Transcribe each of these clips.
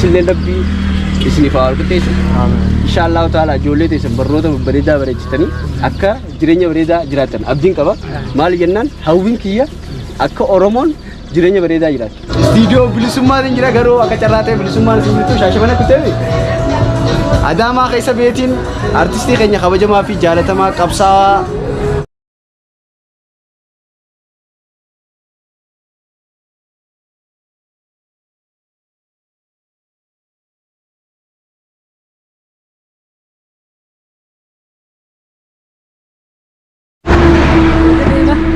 Isinillee Rabbi isiniif haa walqixxeessu. Insha Allahu ta'ala ijoollee teessan barnoota babbareedaa bareechitanii akka jireenya bareedaa jiraattan abdiin qaba. Maali jennaan hawwiin kiyya akka Oromoon jireenya bareedaa jiraattu. Istiidiyoo bilisummaatiin jira garuu akka carraa ta'e bilisummaan isin jirtu Shaashamane kuteemi. Adaamaa keessa beetiin artistii keenya kabajamaa fi jaalatamaa qabsaa'aa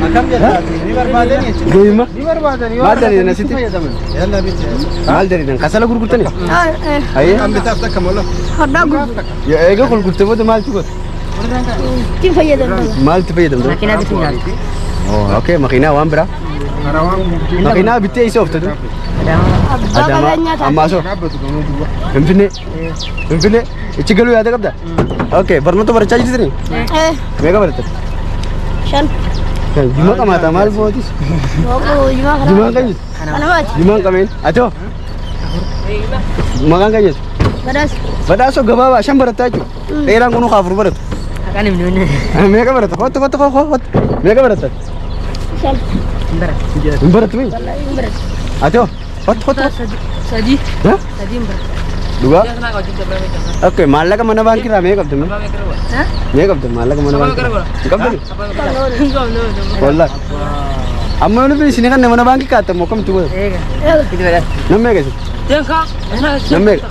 Akkam jedhaati? Ni barbaadanii jechuudha. Geema. Ni barbaadanii. Maal daliilan asitti? Fayyadaman. Yalla biti. Maal daliilan? Kasala gurgurtani? Ayyee. Kan bitaaf takka mola. Hodhaa gurguru. Eega gurgurte booda maaltu goota? Ittiin fayyadamna. Maaltu fayyadamta? Makiinaa bituu nyaata. Oh, okay, makiinaa waan biraa. Makiinaa bittee isa oofta du? Abbaa qabeenyaa taate. Ammaa osoo. Finfinnee. Finfinnee. Ichi galuu yaada qabda? Okay, barnoota barachaa jirtanii? Eh, Meeqa baratta? shan. Jima qamaata maal mootis? Boqoo jimaa kana. Jimaan kan jirtu? Kana maati. Jimaan qabeen. Atoo? Maqaan kan jirtu? Badhaas. Badhaasoo gabaabaa shan barattaa jechuudha. Dheeraan kunuu afur baratu. Haqaan himni wanni. Meeqa barata? Kottu kottu kottu kottu. Meeqa baratta? Shan. Hin baratu. Hin barattu mii? Wallahi hin baratu. Ati hoo? Kottu kottu kottu. Sadii. Ha? Sadii hin baratu. Dhugaa? Okay, maallaqa mana baankii irraa meeqa qabda? Meeqa qabda maallaqa mana baankii irraa? Hin qabdani? Wallahi. Amma yoo nuti isin kan mana baankii kaa'atte immoo akkamitti godha? Eega. Eega. Itti badhaasa. Nam meeqa isin? Nam meeqa?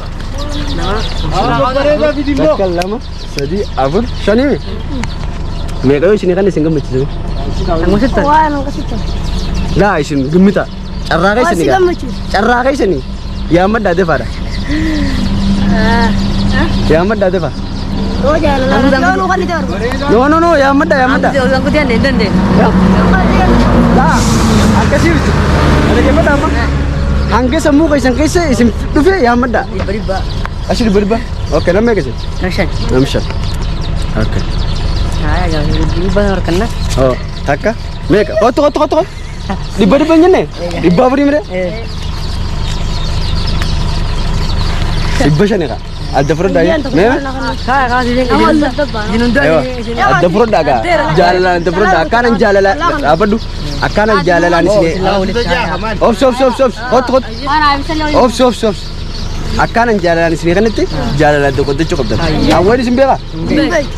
Takka lama sadii afur shanii meeqa yoo isin kan isin gammachiise? Angositti. Waan akkasitti. Laa isin gimmita. Carraa Waan si keessanii gaa. gammachiisu. Carraa keessanii yaammadhaa defaadha. Yaammadhaa defa. Yoo jaalala. Yoo nu kan itti barbaadu. No no no yaammadhaa yaammadhaa. Angositti hin dandeenye. Laa akkasii miti. Dhaggeeffadhaa amma. Hanga sammuu keessan keessa isin dhufe yaammadhaa. Dhibba dhibba. Achi dhibba dhibba. Okay namni meeqa isin? Nam shan. Nam shan. Okay. Haa dhibba harkanna. Oh takka meeqa? Kottu kottu kottu kottu. Dhibba dhibba hin jenne? Dhibba afurii mire? Dhibba shani kaa. Adda fudhadhaa. Meeqa? Kaa kaa si Nama daddabaa. Ewa, adda fudhadhaa gaa. Jaalalaan adda fudhadhaa. Akkaanan jaalala dhaabbadhu. Akkaanan jaalalaan isin obsi obsi obsi obsi kottu kottu. Obsi obsi obsi. Akkaanan jaalalaan isin kanatti jaalalaan adda qoddachuu qabdan. Hawween isin beekaa?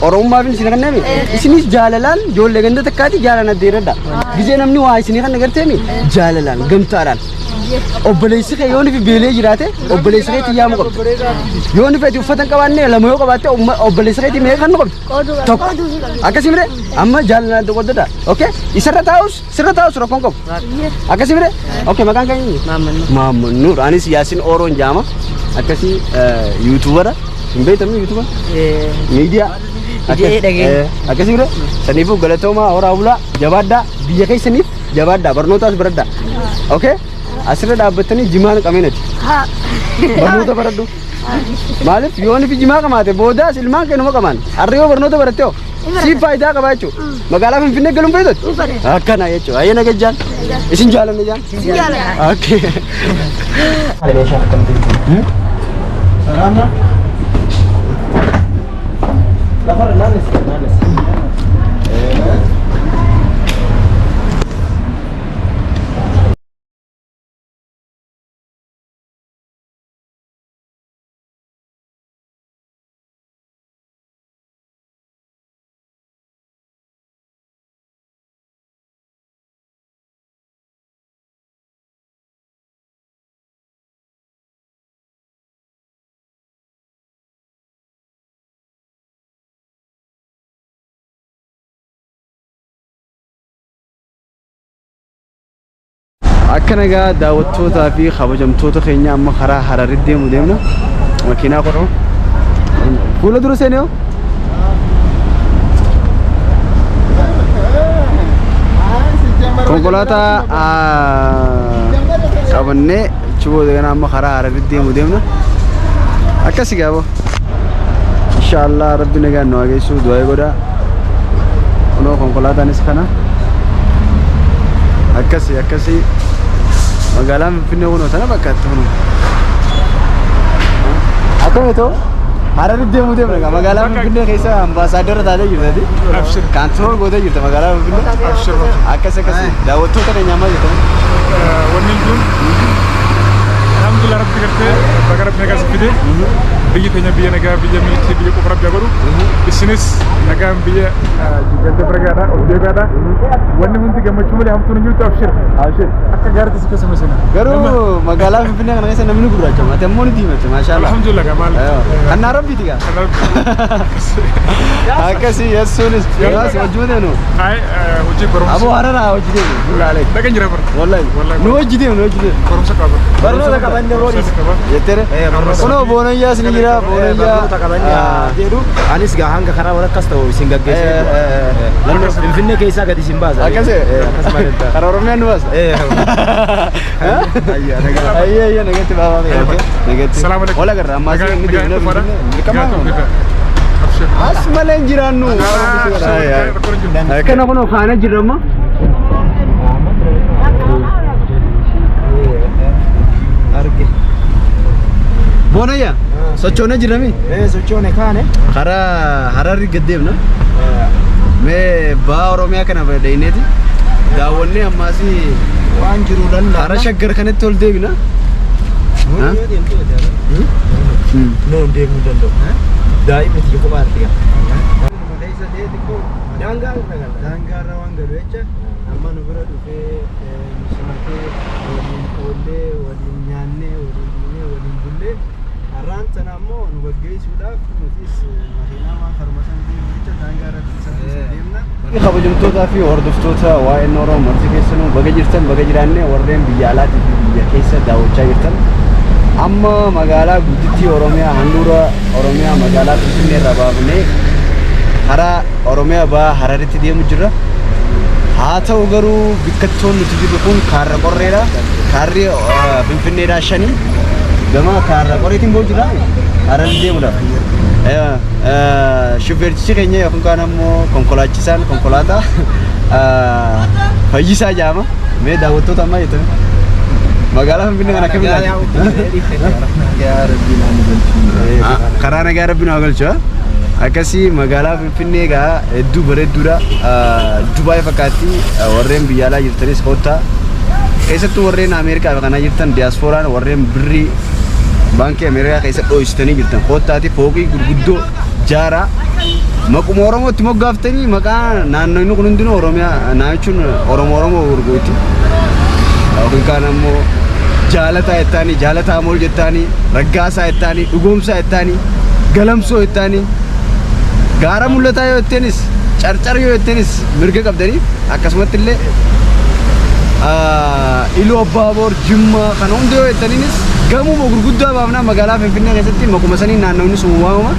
Oromummaaf isin kannami? Isinis jaalalaan ijoollee ganda takkaati jaalalaan adda irradha. Gizee namni waa isin kan agarteemi jaalalaan gamtaadhaan. Obboleessi kee yoo nufi beelee jiraate obboleessi keetti yaamu qabda. Yoo nufi ati uffata hin qabaanne lama yoo qabaatte obboleessi keetti meeqa kan nu qabda? Tokko. Akkasii mire amma jaalalaan adda qoddadha. Okay? Isarra taa'us sirra taa'us rakkoon qabu. Akkasii mire? Okay maqaan keenya eenyu? Maamman Nuur. Anis Yaasin Ooroon jaama. Akkasii yuutuubara. Hin beektamni yuutuuba? Miidiyaa. Miidiyaa dhageenya. Akkasii mire? Saniifuu galatoomaa horaa bulaa jabaadhaa biyya keessaniif jabaadhaa barnootaas baradhaa. Okay? Asirra dhaabbattanii jimaan qabeenati. Barnoota baradhu. Maaliif yoo nufi jimaa qamaate boodaas ilmaan kee numa qamaan. Har'a yoo barnoota baratte hoo siif faayidaa qabaa jechuudha. Magaalaa Finfinnee galuun fayyadatu. Akkana jechuudha. Ayyee naga jaan. Isin jaalanne jaan. Okay. Lafarra naannessa naannessa. Akkana egaa daawwattootaa fi kabajamtoota keenya amma karaa Hararitti deemu deemna. Makiinaa kunoo fuula dura seenee hoo? Konkolaataa qabannee achi booda ganaa amma karaa Hararitti deemu deemna. Akkasi gaaboo. Inshaallah rabbi nagaan nu haa geessu du'aa godhaa. Kunoo konkolaataanis kana. Akkasi akkasi magaalaan Finfinnee kunoo tana fakkaatti kunoo. Akkami ta'u? Harari deemuu deemna gaa magaalaa Finfinnee keessa ambaasaaddara taatee jirtati. Abshir. Control gootee jirta magaalaa Finfinnee. Abshir. Akkas akkasi daawwattoota keenya ammaa jirtan. Wanni kun alhamdulillah, rabbi gartee baga rabbi nagaa si fide. Biyyi teenya biyya nagaa, biyya milkii, biyya qofa rabbi haa godhu. Isinis nagaan biyya ganda bira gaadha, ol deebi'aadha. Wanni hundi gammachuu malee hamtuun hin jirtu, abshir. Abshir. Akka gaariitti si keessa mesena. Garuu magaalaa Finfinnee kana keessa namni gurraacha, ati ammoo ni diimacha, maashaallah. Alhamdulillah gaa maal. Kannaa rabbiiti gaa. Akkasii yesuunis yaas wajjuma deemnu. Ay, hojii barumsa. Aboo, hararaa hojii deemnu. Bulaalee. Dhaqan jira bara. Wallahi. Wallahi. Nu hojii deemnu, hojii deemnu. Barumsa qaba. Barnoota qabanne Barumsa qaba. Jettere. Kunoo boonayyaas ni jira, boonayyaa. Barnoota qabanne jedhu anis gaa hanga karaa walakkas ta'u isin gaggeessee Finfinnee keessaa gadi isin baasa. Akkasii. Akkasuma danda'a. Karaa Oromiyaan nu baasa. Ayyaa, nagaa. Ayyee, ayyee, nagatti baafaa ta'e. Nagatti. Salaam alaikum. Wala garra ammaa Nagaa- inni nagaa deemnee dhufaadha. Finfinnee. Dirqama. Abshir. As malee hin jiraannu. Akkana kunoo kaana jirra amma. Arge. Boonayyaa sochoonee jirra mi? Sochoone kaane. Karaa Hararri gad deemna. Mee baha Oromiyaa kana deemneeti daawwannee ammaas Waan jiru lallaa. karaa Shaggar kanatti ol deebina. No, deemuu danda'u. Daa'imni tiyya kophaa artiga. Daangaa irra gala. Daangaa irra waan galu jecha amma nu bira dhufee nu simatee, waliin oollee, waliin nyaannee, waliin dhugnee, waliin bullee, har'aan sana ammoo nu gaggeessuudhaaf nutis makiinaa waan karuma san deemu jecha daangaa irra saffisa deemna. Kabajamtootaa fi hordoftoota waa'een Oromoo marti keessanuu baga jirtan, baga jiraanne. Warreen biyya alaatii fi biyya keessa daawwachaa jirtan, amma magaalaa guddittii Oromiyaa, handhuura Oromiyaa, magaalaa Finfinnee irraa baafnee karaa Oromiyaa baha Hararitti deemu jirra. Haa ta'u garuu bikkattoon nuti jirru kun Kaarra Qorreedha. Kaarri Finfinneedhaa 5 gama Kaarra Qorreetiin ba'u jira. Harari deemuudhaaf. Shufeertichi keenya yookaan kaan ammoo konkolaachisaan konkolaataa Fayyisaa jedhama. Mee daawwattoota ammaa jettame. Magaalaa Finfinnee kana akkamiin ilaalta? Karaa nagaa rabbi nu haa galchu. Akkasii magaalaa Finfinnee egaa hedduu bareedduudha. Dubaay fakkaatti. Warreen biyya alaa jirtanis kottaa. Keessattuu warreen Ameerikaa fi kanaa jirtan, diyaaspooraan warreen birrii baankii Ameerikaa keessa dho'isitanii jirtan, kottaati fooqii gurguddoo jaaraa. Maquma Oromootti moggaaftanii, maqaa naannoo inni kun hundinuu Oromiyaa naa jechuun Oromoo Oromoo gurguutti. Yookiin kaan ammoo Jaalataa jettaanii, Jaalataa Mool jettaanii, Raggaasaa jettaanii, Dhugoomsaa jettaanii, Galamsoo jettaanii, Gaara Mul'ataa yoo jetteenis, Carcar yoo jetteenis mirga qabdanii. Akkasumatti illee Iluu Abbaaboor, Jimmaa kana hunda yoo jettaniinis gamuma gurguddaa baafnaa magaalaa Finfinnee keessatti maquma sanii naannawni sun waamama.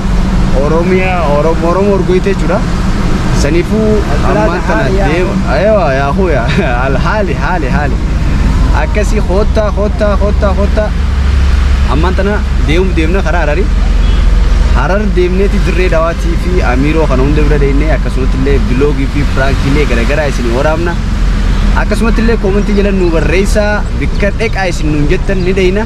Oromiyaa Oromoo Oromoo urgoyte jechuudha. Saniifuu ammaan tana deema. Aywa yaa huya haali haali haali. Akkasii koottaa, koottaa, koottaa, koottaa. Ammaan tana deemuu deemna karaa Hararii. Harar deemneeti Dirree Dawaatii fi Amiiroo kana hunda bira deemnee akkasumatti illee vlogii fi prankiilee garaagaraa isin waraabna. Akkasumatti illee commentii jala nu barreessaa, bikka dheqaa isin nuun jettan ni deeyna.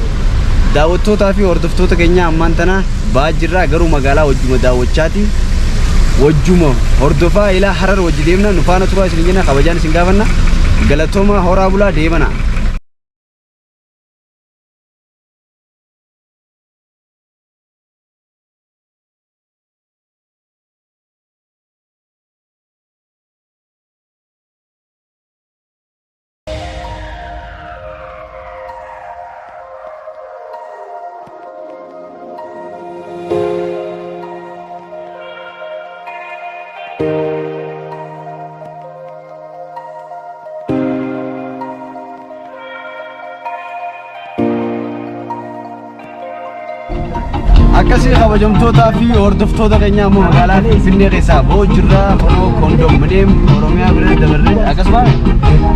Daawwattootaa fi hordoftoota keenya, ammaan tana ba'aa jirraa, garuu magaalaa wajjuma daawwachaati. Wajjuma hordofaa ilaa Harar wajji deemna, nu faana turaa isin jenna, kabajaan isin gaafanna. Galatooma, horaa bulaa, deemana. Akkasii kabajamtootaa fi hordoftoota keenya, ammoo magaalaa Finfinnee keessaa ba'uu jirra. Kunoo kondominiyeem Oromiyaa bira dabarree akkasuma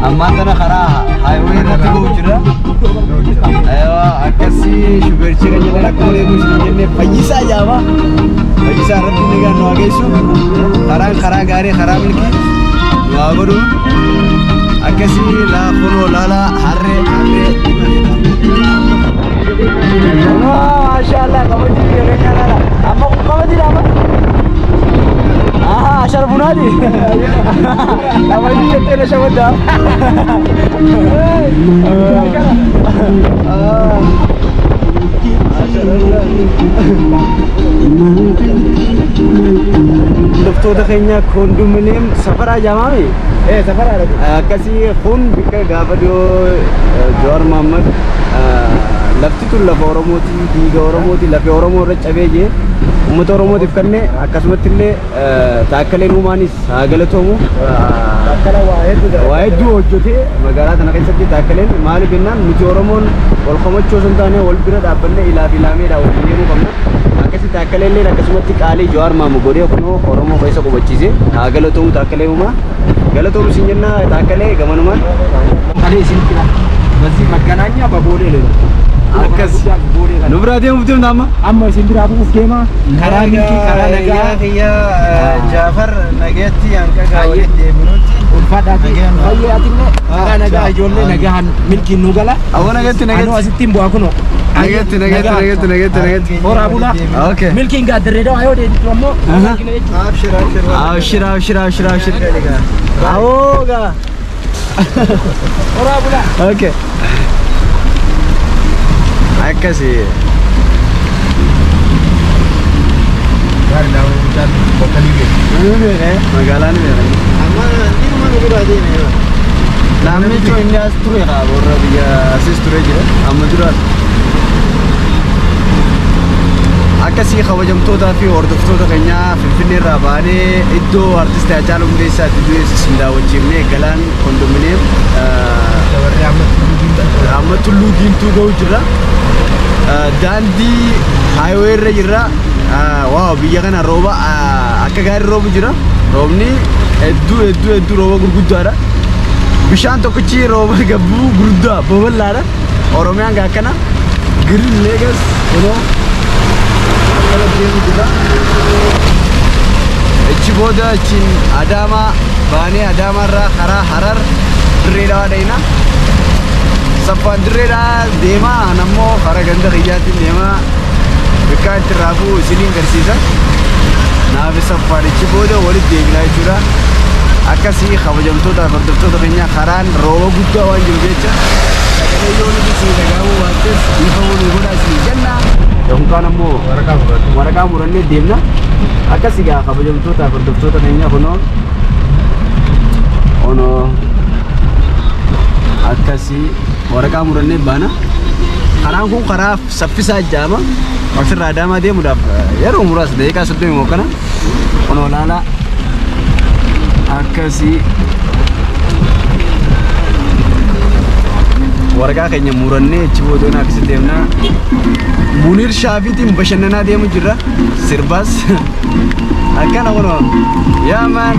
ammaan tana karaa highway irratti ba'uu jirra. Aywa, akkasii shufeerchi keenya illee akkuma reefu isin jenne Fayyisaa jedhama. Fayyisaa, irratti nagaan nu haa geessu. Karaan karaa gaarii, karaa milkii nu haa godhu. Akkasii laa, kunoo laalaa, harree harree. Maashaallah, kabajni biyya keenyaa. Jettee na shawaddaa. Hordoftoota keenya kondominiyeem safaraa jaamaami. Ee safaraadha kun. Akkasii kun bikka gaafa dhiyoo Jawaar Mohammad lafti tun lafa Oromooti, dhiiga Oromooti, lafa Oromoo irra cabee jee uummata Oromootiif kenne. Akkasumatti illee Taakkaleen Uumaanis haa galatoomu. Akkana waa hedduu dha. Waa hedduu hojjetee magaalaa tana keessatti Taakkaleen. Maaliif jennaan, nuti Oromoon wal komachuu osoo hin taane wal bira dhaabbannee ilaa fi ilaameedhaan waliin deemuu qabna. Akkasii Taakkaleen illee akkasumatti qaalii Jawaar Mohammad godhee kunoo Oromoo keessa qubachiise. Haa galatoomu Taakkalee Uumaa. Galatoomu sin jenna Taakkalee gamanumaan. Kalee isinitti dha. በዚህ መገናኛ በቦሌ ነው። Akkas. Nu biraa deemuuf deemna amma. Amma isin biraa bu'uuf deema. Karaa milkii, karaa nagaa. Kiyya Jaafar nageetti hanqaqa walitti deebinutti. Ulfaadhaati. Nagaan. Fayyee, atillee karaa nagaa, ijoollee nagaan milkiin nu gala. Awwa, nageetti. Anuu Nageetti. asitti hin bu'aa kunoo. Nageetti, nageetti, nageetti, nageetti, nageetti. Horaa bulaa. Okay. Milkiin gaaddarree dawaa yoo deebitu ammoo. Abshir, abshir. Abshir, abshir, abshir, abshir. Awoo gaa. Horaa bulaa. Okay. Akkasi. Gaarii daawwii guddaan bakka ni beeku. Magaalaan beekan. Amma dhimma nu biraa deeme. Namni jechuun inni as ture haa warra biyya asis ture jira amma dura. Akkasii kabajamtootaa fi hordoftoota keenyaa, Finfinnee irraa baanee iddoo artisti Haacaaluu Hundeessaatti du'e isin daawwachiifnee Galaan kondominiyeem Dabarree amma Tulluu Diimtuu. Amma Tulluu Diimtuu ga'u jirra. Daandii highway irra jirra. Waaw, biyya kana rooba akka gaarii roobu jira. Roobni hedduu hedduu hedduu, rooba gurguddaadha. Bishaan tokkichi rooba gabbuu gurguddaa babal'aadha. Oromiyaan gaa akkana. Green Legas kunoo akkana deemu jira. Achi booda achiin Adaamaa baanee Adaamaarraa karaa Harar, Dirree Dhawaa dhayina. Saffaan Dirree Dhawaa deemaa, an ammoo karaa ganda kiyyaatiin deemaa, bakka itti raafuu isiniin garsiisa. Naaf saffaan achi booda walitti deebinaa jechuudha. Akkasii kabajamtoota hordoftoota keenya, karaan rooba guddaa waan jiru jecha sagalee yoo nuti isin dhagahamuu baattes dhiifamuu nu godhaa isin jenna. Yookaan ammoo Waraqaa fudhatu. Waraqaa murannee deemna. Akkasii gaa kabajamtoota hordoftoota keenya, kunoo onoo akkasii waraqaa murannee baana. Karaan kun karaa saffisaa jaama. Asirraa Adaamaa deemuudhaaf yeroo muraasa, daqiiqaa 30 kana kunoo laalaa akkasii waraqaa keenya murannee achi booda akkasitti deemna. Munir Shaafiitiin bashannanaa deemu jirra. Sirbaas akkana kunoo yaa maan.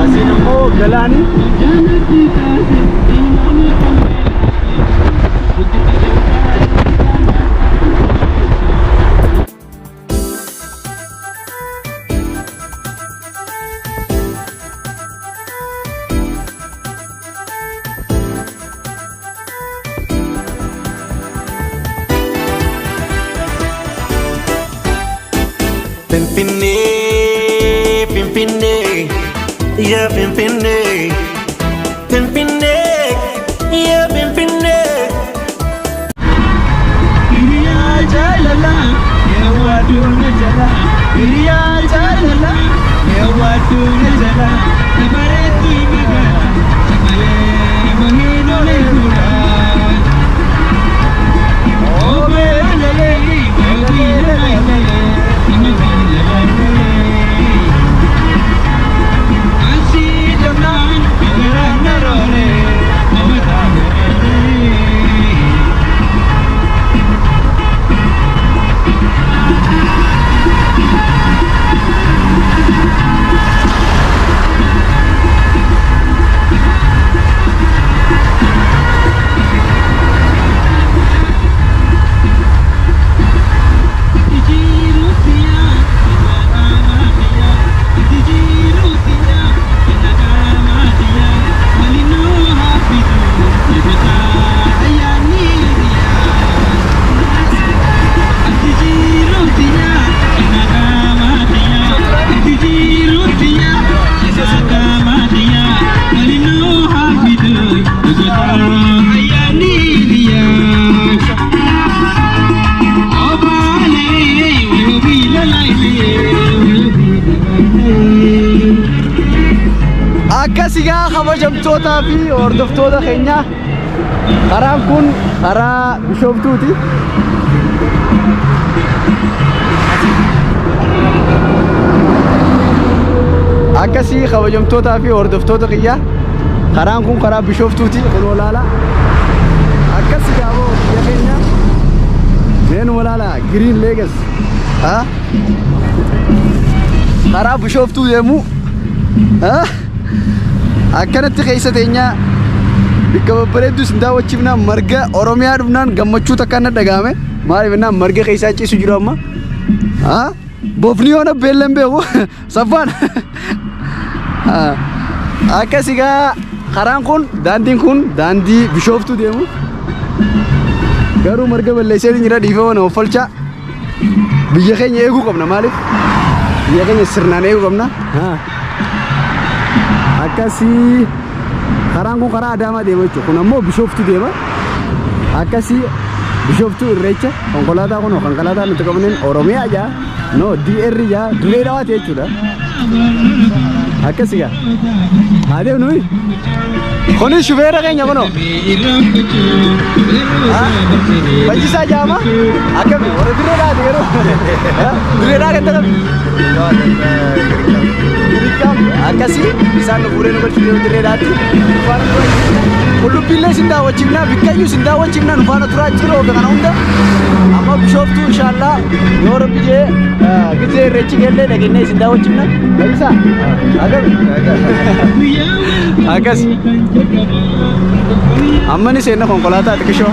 Asiin immoo galaani. Finfinnee, Finfinnee, yaa Finfinnee, Finfinnee, yaa Finfinnee. Hiriyaa jaalala yeewwaadduun jala, hiriyaa jaalala yeewwaadduun jala, bareedduu magaalaa shakalee bahiinolee fuula. Obee lalee obee lalee lalee. Asii jamnaan garaan narooree mamataa garee. Akkas egaa kabajamtootaa fi hordoftoota keenya, karaan kun karaa Bishooftuuti. Akkasii kabajamtootaa fi hordoftoota kiyya, karaan kun karaa Bishooftuuti kun olaala. Akkas egaa biyya keenya meenuma laala, Green Legacy. Karaa Bishooftuu deemu akkanatti keessa teenyaa bikka babbareedduu isin daawwachiifna. Marga Oromiyaa dhufnaan gammachuu takka na dhagahame. Maaliif jennaan, marga keessaa ciisu jiru amma. Bofni yoona beellan beeku saffaan. Akkas egaa karaan kun, daandiin kun daandii Bishooftuu deemu. Garuu marga balleessee jira, dhiifama nama falchaa. Biyya keenya eeguu qabna, maaliif? Biyya keenya sirnaan eeguu qabna. Akkasii karaan kun karaa Adaamaa deema jechuudha. Kun ammoo Bishooftuu deema. Akkasii Bishooftuu Irreecha konkolaataa kun, konkolaataa nuti qabneen Oromiyaa jaa, no DR jaa, Dirree Dawaati jechuudha. Akkasii gaa. Haa deemnu. Kuni shufeera keenya kunoo. Fayyisaa jaama akkami warra Dirree Dawaati garuu Dirree Dawaa kan ta'an. Akkasii isaan nu fuudhee nu galchuu deemu Dirree Dawaatti. Qullubbiillee isin daawwachiifna, bikkayyuu isin daawwachiifna, nu faana turaa jiruu kana hunda. Amma Bishooftuu inshaallaa yoo Rabbi jee gizee Irreechi geellee dhageenyee isin daawwachiifna. Fayyisaa akkami? Akkas. Amma ni seenna konkolaataa xiqqishoo.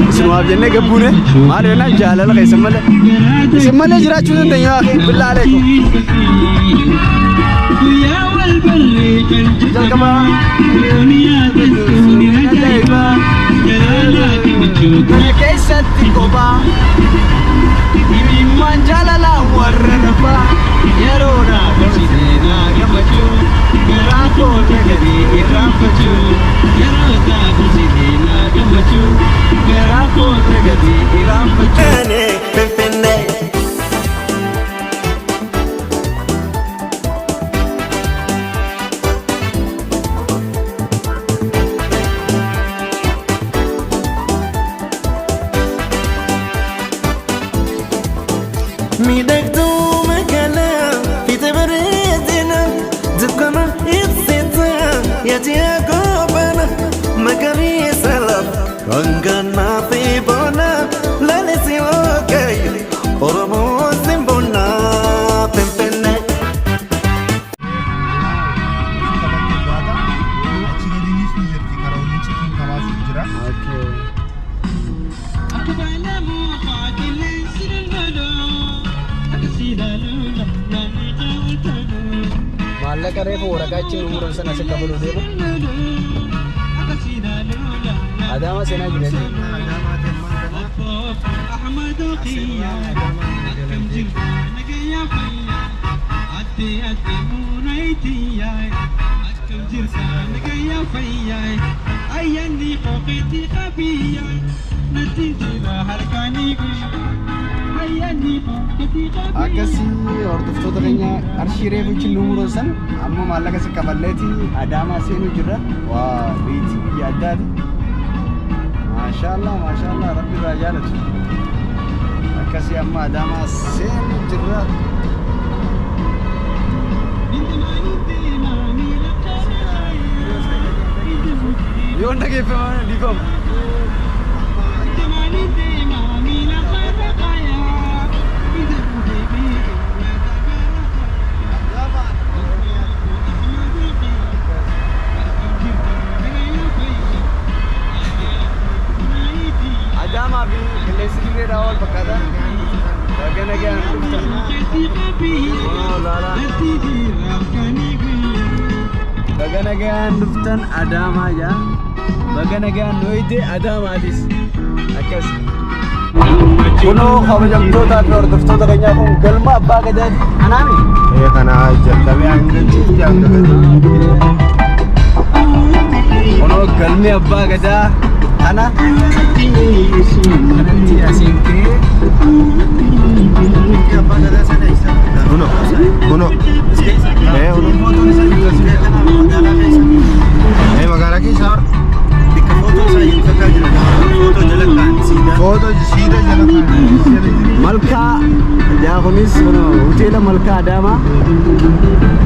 Isinumaaf jennee gabbuune, maal jennaan, jaalala keessan malee. Isin malee jiraachuu dandeenyu yaa akhi, billaa aleekum. Jalqaba. Kana keessatti kophaa imimmaan jaalalaa warra rafaa yeroodha dabarsee gammachuu garaa koo nagadee irraanfachuu, yeroo dabarsee gammachuu garaa koo nagadee irraanfachuu. Finfinnee. Miidhagduu magaalaa fiixee bareedina dukkana ibsita yaadii goobana magariisa lafa hangannaa fi bona lalisii waaqayyo Oromoo simbona Finfinnee. Achi gadiinis ni jirti, karaa waliin citiin karaas jira. Akka baala qilleensi daldaloo akka siidaaluu namni qabatanu. Maallaqa reefu waraqaa achi nu muran sana asi kabaluu deema. Akka siidaaluu Adaama seenaa jira jechuudha. Adaamaa deemaan kana Ahmadu asirraa Adaamaa galan jechuudha. Nagaya fayyaa adde adde muunaytiyaa akkam jirta, nagaya fayyaa ayyaanni qooqeetti qabiyyaa natti jira harkaanii guyyaa ayyaanni qooqeetti qabiyyaa. Akkasii hordoftoota keenya, qarshii reefu achi nu muran san amma maallaqa si kafalleeti Adaamaa seenuu jirra. Waa biitii biyya addaati. Maashaallah, maashaallah, Rabbi irraa jaalatu. Akkasii amma Adaamaa seenuu jirra. Yoon dhageeffama dhiifama. Adaamaa fi qilleensi Dirree Daawaa wal fakkaata. Baga nagaan dhuftan. Wow, laala. Baga nagaan dhuftan Adaamaa jaa. Baga nagaan nooyite Adaamaatis. Akkas. Kunoo kabajamtootaa fi hordoftoota keenyaa, kun galma abbaa gadaati. Anaami. Ee, kana jalqabee hanga cufti hanga gadi. Kunoo galmi abbaa gadaa kana kanatti asiin ka'ee. Abbaa gadaa sana eessa? Kuno, kuno. Ee, kuno. Yaa kunis kunoo hoteela Malkaa Adaamaa.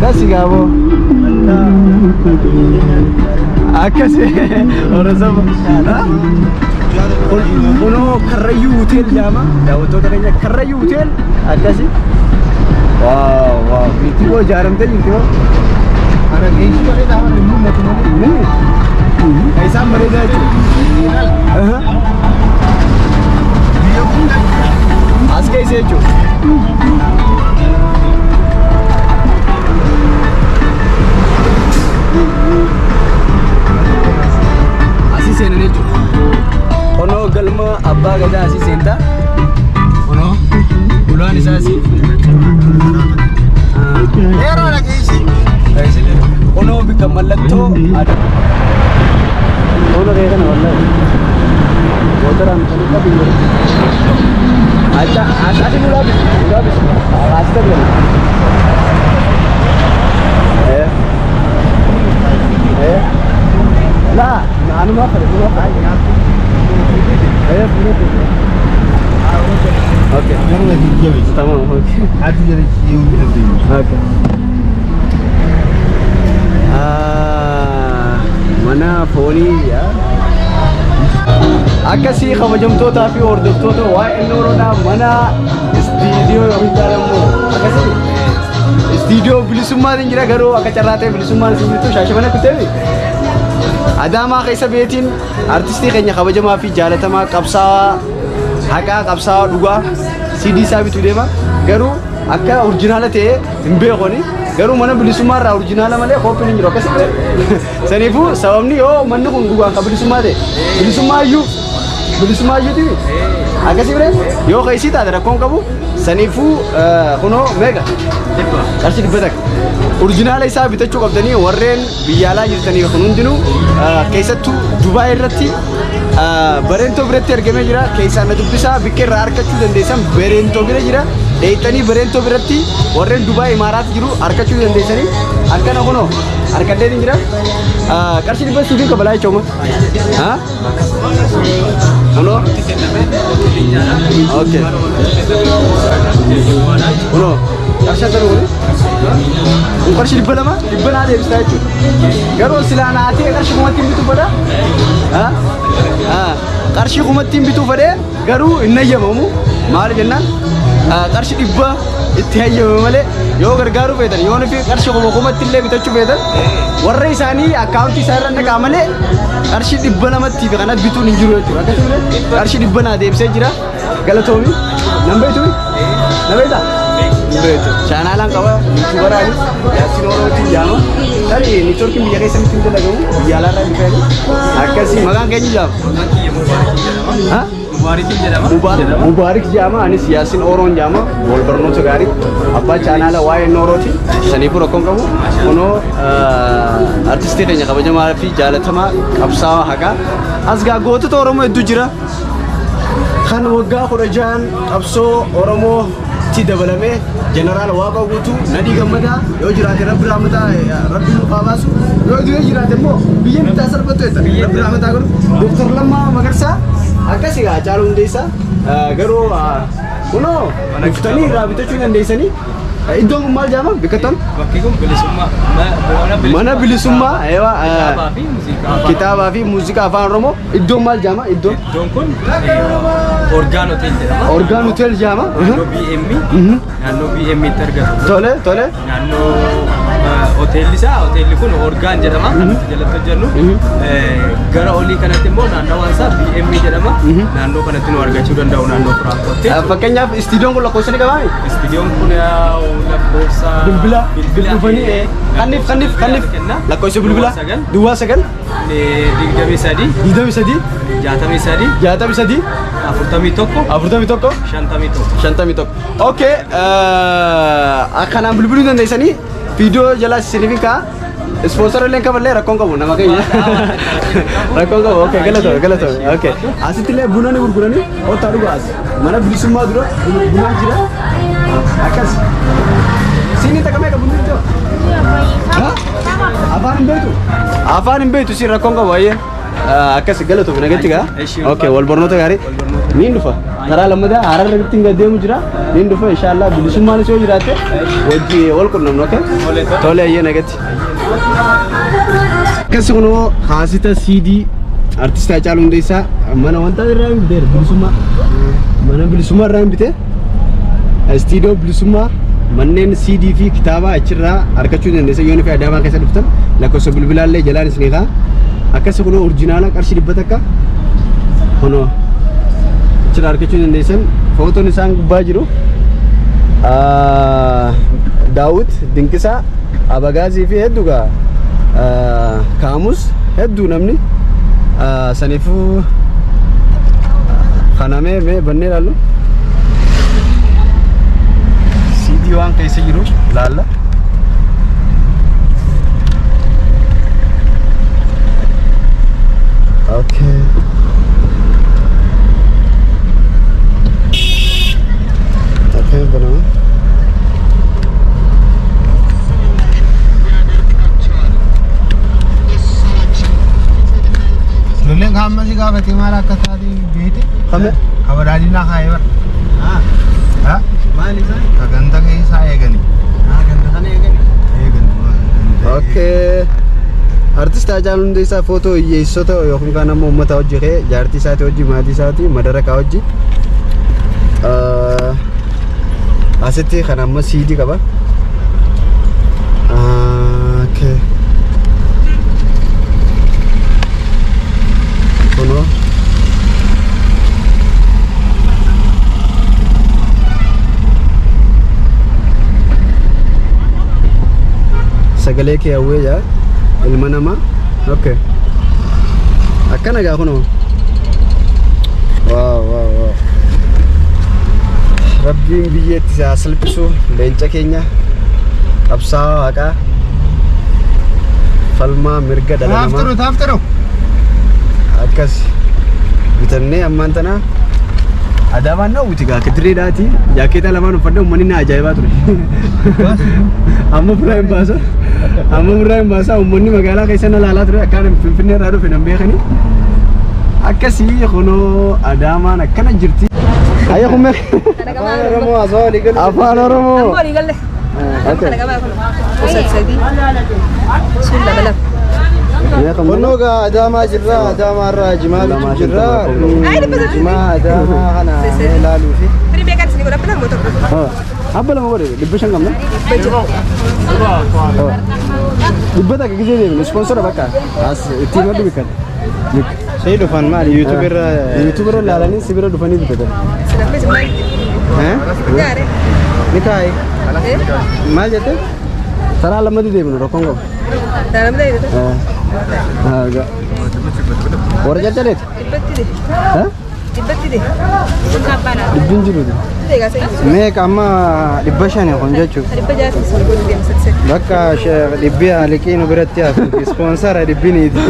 Kasi gaaboo. Akkasi horosaba. Kunoo Karrayyuu hotel jedhama. Daawwattoota keenya Karrayyuu hotel akkasi. Waaw waaw biitti hoo ijaaramtee jirti hoo. Ana geessu bareedaa mana hin mul'atu malee. Kan isaan bareedaa jechuudha. Biyya kun As keessa jechuudha. Asii seenan jechuudha. Kunoo galma abbaa gadaa asii seentaa. Kunoo ulaan isaa asii. Dheeraadha geessi. Kunoo bikka mallattoo aadaa. Tola kee kana wallahi. Motoraan kan qabu hin jiru. Acha asii nu laabis nu laabis asii ta'u. Eh eh la anuma fare numa fare. Eh fuudhate. Okay. Tamam, okay. Ati jala yoo hin dandeenyu. Okay. Ah, mana foonii yaa. Akkasii kabajamtootaa fi hordoftoota waa'ee Nooroodhaa mana istiidiyoo yookiin immoo akkasii istiidiyoo bilisummaatiin jira garuu akka carraa ta'e bilisummaan isin jirtu Shaashamane kuteemi. Adaamaa keessa beetiin artistii keenya kabajamaa fi jaalatamaa qabsaa'aa haqaa qabsaa'aa dhugaa CD isaa bituu deema garuu akka original ta'e hin beekoni garuu mana bilisummaa irraa original malee kooppiin hin jiru akkasii saniifuu sababni yoo manni kun dhugaan kan bilisummaa ta'e bilisummaa iyyuu bilisummaa iyyuuti akkasii bire yoo keessii taate rakkoon qabu saniifuu kunoo meeqa qarshii 100 original isaa bitachuu qabdanii warreen biyya alaa jirtanii kun hundinuu keessattuu Dubaay irratti Bareentoo biratti argamee jira. Keessaan na dubbisaa bikka irraa argachuu dandeessan Bareentoo bira jira. Dheeyxanii Bareentoo biratti warreen Dubaay Imaaraat jiru argachuu dandeessanii akkana kunoo harkadheen jira. Qarshii 100 siifin kabalaa jechuudha. Haa? Kunoo? Okay. Kunoo qarshii akkana kuni? Kun qarshii 200 dhibba naa deebistaa jechuudha. Garuu silaa naa ta'e qarshii kumatti hin bituu fedha? Haa? Qarshii kumatti hin bituu fedhee garuu hin hayyamamu. Maali jennaan qarshii 100 itti hayyamame malee yoo gargaaruu feetan yoo nufi qarshii kuma kumatti illee bitachuu feetan warra isaanii akkaawuntii isaa irra naqaa malee qarshii 200tti fi kana bituun hin jiru jechuudha. Akkasumas qarshii 100 naa deebisee jira. Galatoomi. Nan beektu? Na beektaa? Hin beektu. Chaanaalaan qaba. Yuutuubaraanis Yaasiin Oromootiin jaama. Tarii niitoorkiin biyya keessa miti hin dalagamu. Biyya alaarraa dhufeeni. Akkasii maqaan keenya jaama. Ha? Mubaarik jaama. Anis Yaasiin Oroon jaama. Wal barnoota gaarii. Abbaa chaanaala waa'ee Noorooti. Saniifuu rakkoon qabu. Kunoo artistii keenya kabajamaa fi jaalatamaa qabsaa'aa haqaa. As gaa gootota Oromoo hedduu jira. Kan waggaa 16n qabsoo Oromootti dabalame Jeneraal Waaqoo Guutuu, Nadhii Gammadaa yoo jiraate Rabbi rahmataa Rabbi nuuf haa baasu yoo du'ee jiraate immoo biyya nutti haa salphattu jetta Rabbi rahmataa godhu Dooktar Lammaa Magarsaa akkasi gaa Haacaaluu Hundeessaa garuu kunoo dhuftanii irraa bitachuu dandeessanii iddoon kun maal jedhama bikkattan? Bakki kun bilisummaa. Mana bilisummaa eewa Kitaabaa fi muuziqaa. Kitaabaa fi muuziqaa afaan Oromoo iddoon maal jedhama iddoon? Iddoon kun Orgaan Hotel jedhama. Orgaan Hotel jedhama. Naannoo BM naannoo BM tti argatu. Tole tole. Naannoo hoteelli isaa hoteelli kun Orgaan jedhama. Kan nuti jalatti hojjennu. Gara olii kanatti immoo naannawaan isaa BM jedhama. Naannoo kanatti nu argachuu danda'u naannoo Firaankootti. Fakkeenyaaf istiidiyoon kun lakkoofsa ni qabaa? Istiidiyoon kun lakkoofsa Bilbila bilbila dhufanii kanniif kanniif kanniif lakkoofsa bilbila duwwaa 9 23 23 63 63 41 41 51. 51. Okay, akkanaan bilbiluu dandeessanii viidiyoo jala isiniif hin ka'a. Ispoonsara illee kaballee rakkoon qabu nama keenya. Rakkoon qabu. Okay, galatoomi galatoomi. Okay. Asitti illee buna ni gurguranii kottaa dhugaa as. Mana bilisummaa dura bunaa jira. Akkas. Siinii takka meeqa bunni iddoo? Afaan hin beektu? Afaan hin beektu siin rakkoon qabu ayyee. Akkas galatoomi nagatti gaa. Okay, wal barnoota gaarii. Niin dhufa. Taraa lammataa Harar irratti hin deemu jira. Niin dhufa inshallah bilisummaan yoo jiraatte wajji wal qunnamnu okay? Tole ayyee nagatti. Akkasi kunoo haasita CD artist Haacaaluu Hundeessaa mana wanta irraa hin biteera bilisummaa. Mana bilisummaa irraa hin bite. Istiidiyoo bilisummaa manneen CD fi kitaaba achirraa argachuu dandeessa yoo fi Adaamaa keessa dhuftan lakkoofsa bilbilaallee jalaan isinii kaa. Akkasi kunoo original qarshii 100 kunoo achirraa argachuu dandeessan footoon isaan gubbaa jiru. Daawit Dinqisaa Abagaazii fi hedduu gaa kaamus hedduu namni saniifuu kana mee mee bannee ilaallu. CD waan keessa jiru laalla. Okay. Okay, banama. Lolleen kaamma si gaafate maal akka taate beekte? Kame? Kabadaalinaa kaayee bara. Ah. Maal isaan? Ka ganda keessaa eegani. Ah, ganda kana eegani. Eegani. Okay. Artist Haacaaluu Hundeessaa footoo hiyyeessota yookiin kaan ammoo uummata hojii kee jaartii isaati hojii maatii isaati madarakaa hojii. Asitti kan amma CD qaba. Okay. Kunoo. Sagalee kee hawwee jaa ilma namaa. Okay. Akkana gaa kunoo. Wow wow wow. Rabbiin biyyeetti si haa salphisu leenca keenya qabsaa'aa haqaa falmaa mirga dhala namaa. Taaftiru taaftiru. Akkas bitannee ammaan tana Adaamaan na uwwiti gaa kitireedhaati jaakeeta lamaan uffadhe uummanni na ajaa'ibaa ture. Amma biraa hin baasa. Amma biraa hin baasa uummanni magaalaa keessa na laalaa ture akkaan Finfinnee irraa dhufe nan beekani. Akkasii kunoo Adaamaan akkana jirti. Ayya kummee. Afaan Oromoo asoo walii galu. Afaan Oromoo. Walii galle. Okay. Kana qabaa kun. Sadii. Sun lama lama. Kunnoo gaa Adaamaa jirra. Adaamaa irraa jimaa bitu jirra. Jimaa Adaamaa kana mee ilaaluu fi. Firii meeqaan isin godha lama tokko. Abba lama godhe 500 qabna. 100 gisee deemne ispoonsora bakka as ittiin maddu bikkan. Sai dhufan maali YouTube irra. YouTube irra ilaalanii si bira dhufanii bitatan. Sinamne maal? Gaare. Ni kaa'i. Maal jette? Taraa lamatti deemnu rakkoon qabu. Namni Warra caccaleeti? dhibbatti de. Dhibbatti de. Dhibbiin jiruuti. Meeqa amma 500 kun jechuudha. 600 sun godhu deemsa sadii. Bakka dhibbi liqii nu biratti hafu ispoonsara dhibbiniiti.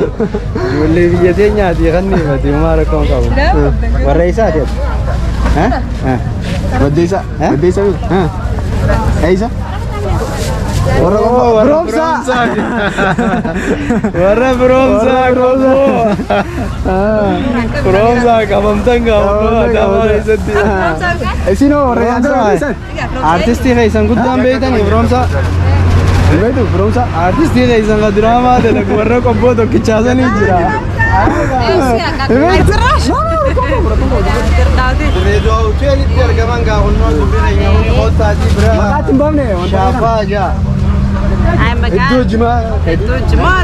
Ijoollee biyya teenyaati kan niifati homaa rakkoon qabu. Warra isaati ati? Baddeessa. Baddeessa miti? Eessa? Warra Biroomsaa. Warra Biroomsaa qomoo. Firoomsaa qabamtan qabu Adaamaa keessatti. Isinoo warra yaadaan Artistii keessan guddaan beektanii Firoomsaa. Beektu Firoomsaa. Artistii keessan ka diraamaa dalagu warra qobboo tokkichaasanii jira. Reedoo argaman gaa kunnoo dubbina koottaatii bira. Maqaatti hin baafne wanta Shaaffaa jaa. Iddoo jimaa. Iddoo jimaa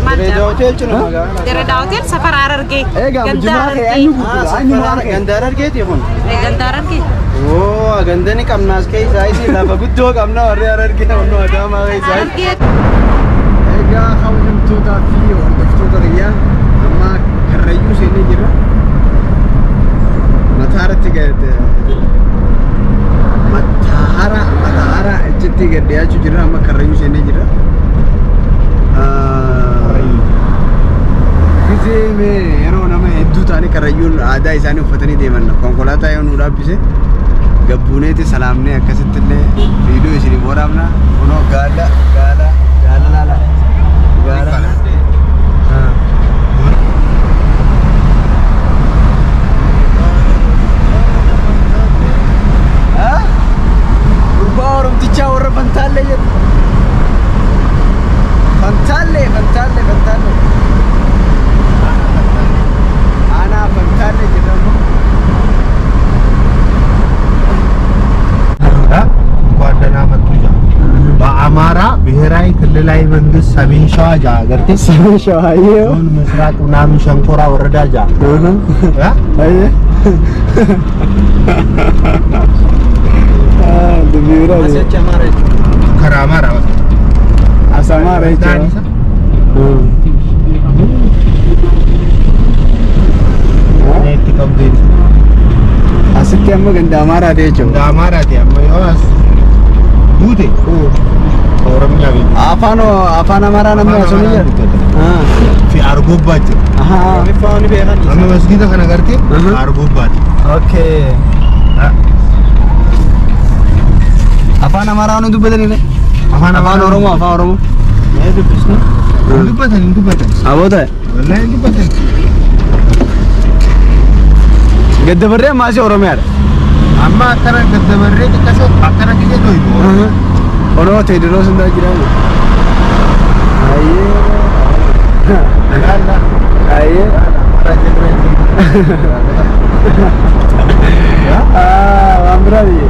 maal Reedoo jedhama? hotel cina magaalaa. Dirreedhaa hotel safara Harargee. Egaa Ganda jimaa kee Harargee. eenyu gurgura? Eenyu maal kee? Ganda Harargeeti kun. Ganda Harargee. Oo ganda ni qabnaas keessaa isi lafa guddoo qabna warri Harargee kunnoo Adaamaa keessaa. Harargee. Egaa hawwamtootaa fi hordoftoota kiyyaa amma Karrayyuu seenee jirra. Mataa irratti gad mataara mataara achitti gad dhiyaachuu jirra amma Karrayyuu seenee jirra. Gisee mee yeroo nama hedduu ta'anii Karrayyuun aadaa isaanii uffatanii deeman konkolaataa yoo nu dhaabbise gabbuuneeti salaamnee akkasitti illee viidiyoo isiniif waraabna. Kunoo gaala gaala gaala laala gaala. ብሔራዊ ክልላዊ መንግስት ሰሜን ሸዋ ጃ ገርቴ ሰሜን ሸዋ ዞን ምስራቅ ምናምን ሸንኮራ ወረዳ ጃ ከራማራ አሰማራ Asitti amma ganda Amaaraati jechuudha. Amaaraati amma yoo as duute Oromiyaa beeku. Afaan afaan Amaaraa namni osoo ni jira. Fi Argobbaa jira. Amma masgiida kana gartee Argobbaati. Okay. Afaan Amaaraa nu dubbatanii Afaan Oromoo afaan Oromoo. Dubbatan hin dubbatan. Aboota. Wallahi hin dubbatan. Gaddabarree ammaa asii Oromiyaadha. Amma akkana gaddabarree xiqqashoo akkana kiyya doydu. Onoo Teediroos hundaa jira. Ayyee. Ayyee. Waan biraa biyye.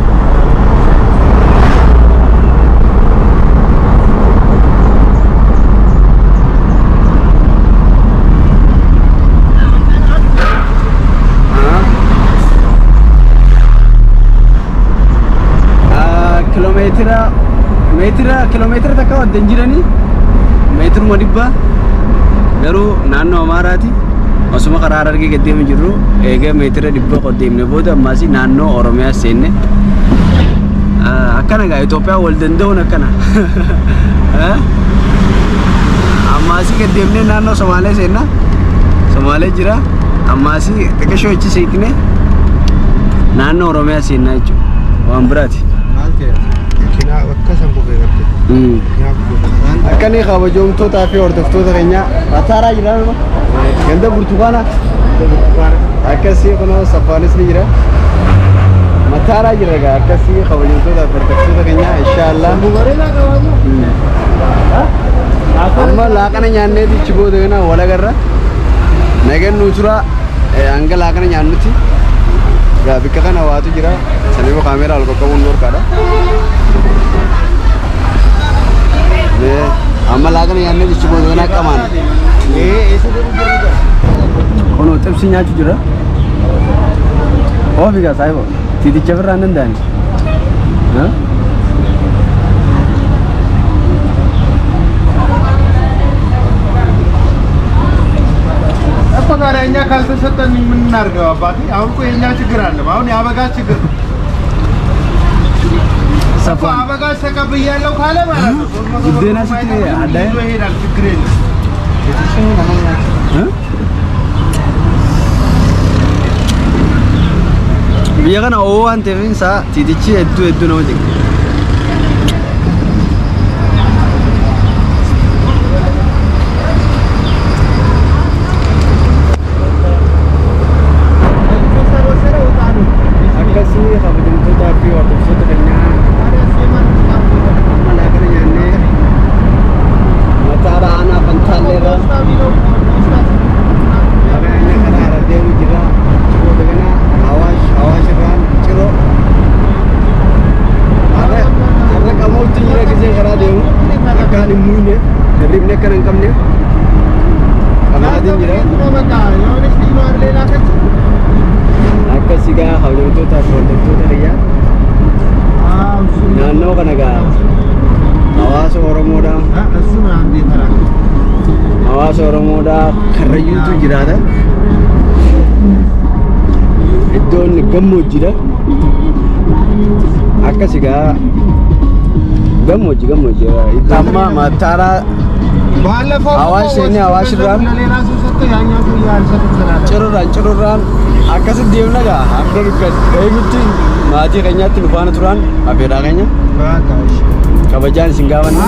Kiiloomeetira meetira kiiloomeetira takka wadda hin jiranii meetiruma dhibba garuu naannoo Amaaraati osuma karaa Harargee gad deemu jirru eega meetira dhibba qoddeemne booda ammaas naannoo Oromiyaa seenne akkana gaa Itoophiyaa wal danda'uun akkana ammaas gad deemnee naannoo Somaalee seenna Somaalee jira ammaas xiqqishoo ichi siiqne naannoo Oromiyaa seenna jechuudha waan biraati. Akkani kabajamtootaa fi hordoftoota keenya Mataaraa jira nama ganda burtukaana akkasii kunoo safaanis ni jira Mataaraa jira egaa akkasii kabajamtootaa fi hordoftoota keenya inshaallah amma laaqana nyaanneeti ichi booda kana walagarra nagan nu tura hanga laaqana nyaannutti gaa bikka kana waatu jira saniifuu kaameeraa ol qaqqabuun dhorkaadha. Amma laaqana nyaannee jechuun booda kana qamaan. Kunoo xibsi nyaachuu jira. Oofi gaa saayibo tiiticha birraa hin danda'ani. እኮ ታዲያ እኛ ካልተሰጠን ምን እናድርገው አባቴ? አሁን እኮ የእኛ ችግር አለ። አሁን የአበጋዝ ችግር ነው እኮ አበጋዝ ተቀብያለሁ ካለ ማለት ነው Buddeena sitti adda ይዞ ይሄዳል። ችግር የለም። Biyya kana oo'oo waan ta'eef isaa tiitichi hedduu hedduu nama jeqa. Akkasii kabajamtootaa fi hordoftoota keenyaa amma laaqana nyaannee Mataara aanaa Fantaalleerra laaqana nyaannee karaa irra deemu jira. Achi booda kana Awaash Awaash irraan Ciroo har'a qaamootti jira gisee karaa deemu akkaan hin muuyne hirribni akkana hin qabneef qamaatiin jira. Akkasii gaa kabajamtootaa fi hordoftoota kiyyaa naannoo kana gaa hawaasa Oromoodhaa hawaasa Oromoodhaa Karrayyuutu jiraata. Iddoon gammoojjiidha. Akkasii gaa gammoojji gammoojji amma Mataaraa Awaash seennee Awaash irraan Cirurraan Cirurraan akkasitti deemna gaa hanga ga'eemutti maatii keenyaatti nu faana turan affeeraa keenya kabajaan isin gaafanna.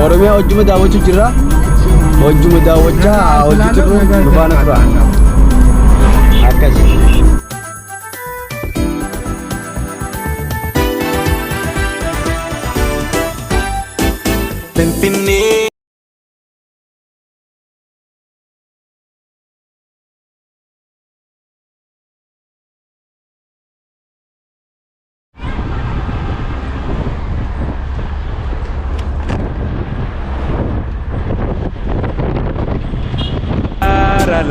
Oromiyaa hojjuma daawwachuu jirra. Hojjuma daawwachaa hojii turru nu faana tura. Akkasi. Finfinnee.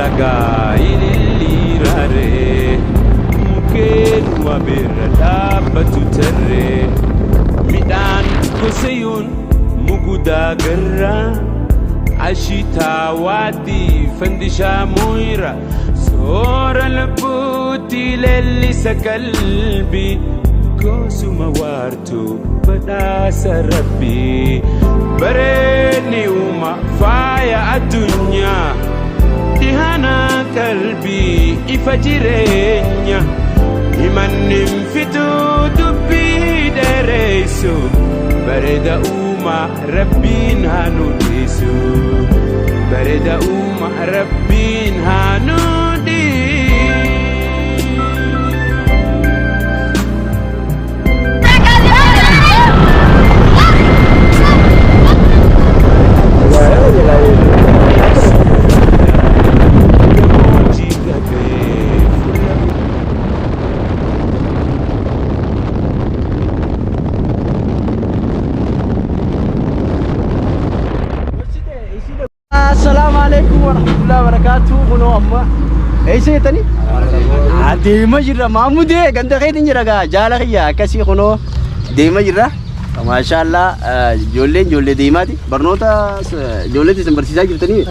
lagaa ililliiraaree mukkeen wabeerra dhaabbatu tarree midhaan gosayuun mugudaa garraa ashitaa waadii fandishaa moyra soora lubbuutti leellisa qalbii gosuma waartuu badhaasa rabbii bareedni uuma faaya addunyaa dhihana qalbii ifa jireenya himanni fituu dubbii dheereysu bareeda uuma rabbiin haa nu dhiisu bareeda uuma rabbiin haa nu dhiisu. Assalamu alaikum warahmatullahi wabarakatuh. Kunoo amma eessa jettanii? Deema jirra Maamudee ganda keetiin jira gaa jaala kiyya akkasii kunoo deema jirra. Maashaallah ijoolleen ijoollee deemaati. Barnoota ijoollee teessan barsiisaa jirtanii.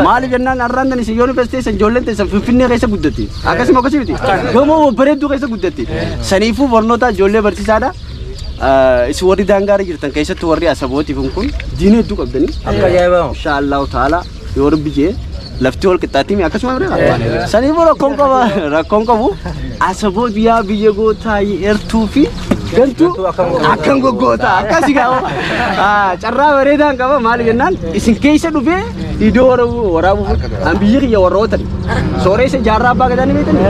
Maaliif jennaan har'aan tan isin yoo nuuf teessan ijoolleen teessan Finfinnee keessa guddatti. Akkasuma akkasii miti. Gamoo bareedduu keessa guddatti. Saniifuu barnoota ijoollee barsiisaadha. Isin warri daangaarra jirtan keessattuu warri asabootiif kun diina hedduu qabdanii. Akka ajaa'ibaa. Inshaallahu ta'ala yoo rabbi jee lafti wal qixxaatti mi akkasuma bira. Saniifuu rakkoon qaba rakkoon qabu asaboot yaa biyya gootaa eertuu fi gantuu akkan goggoota akkasi gaa carraa bareedaan qaba maali jennaan isin keessa dhufee iddoo waraabuu an biyyi kiyya warrootani sooreessa jaarraa abbaa gadaa ni beektani